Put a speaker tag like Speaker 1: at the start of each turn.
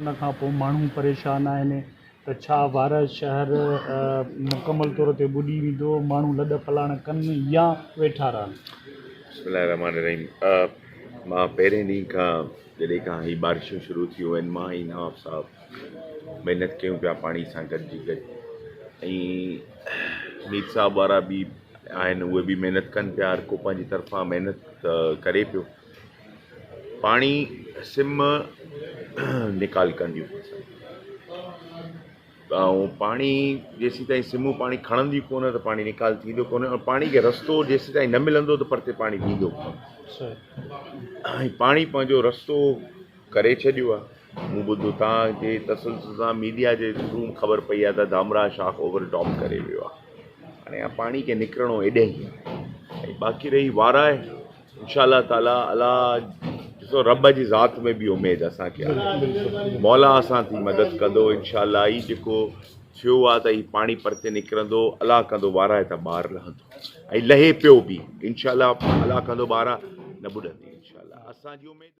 Speaker 1: ان کان پوء ماڻهو پريشان آهن ته ڇا وارهه شهر مڪمل طور تي ٻڏي ويندو، ماڻهو لڏ پلاڻ ڪن يا ويٺا رهن.
Speaker 2: بسم الله الرحمٰن الرحيم مان پهرين ڏينهن کان جڏهن کان هي بارشون شروع ٿيون آهن مان ۽ نواب صاحب محنت ڪيون پيا پاڻي سان گڏجي گڏ ۽ مير صاحب وارا به آهن اهي به محنت ڪن پيا هر ڪو پنهنجي طرفان محنت ڪري پيو پاڻي سم نيڪال ڪنديون ۽ پاڻي جيسين تائين سمون پاڻي کڻنديون ڪونه ته پاڻي نيڪال ٿيندو ڪونه ۽ پاڻي کي رستو جيسين تائين نه ملندو ته پرتي پاڻي ويندو ڪونه ۽ پاڻي پنهنجو رستو ڪري ڇڏيو آهي مون ٻڌو تان جي تسلسل سان ميڊيا جي ٿرو خبر پئي آهي ته ڌامراهه شاخ اوور ٽاپ ڪري ويو آهي هاڻي پاڻي کي نڪرڻو ايڏي ئي آهي ۽ باقي رهي وارائي انشاء الله تعالي الله ڏسو رب جي ذات ۾ به اميد اسان کي آهي مولا اسان ٿي مدد ڪندو انشاء الله هي جيڪو ٿيو آهي ته هي پاڻي پرتي نڪرندو الله ڪندو وارائي ته ٻاهر لهندو ۽ لهي پيو به انشاء الله الله ڪندو ٻارا نه ٻڏندي انشاء الله اسان جي اميد.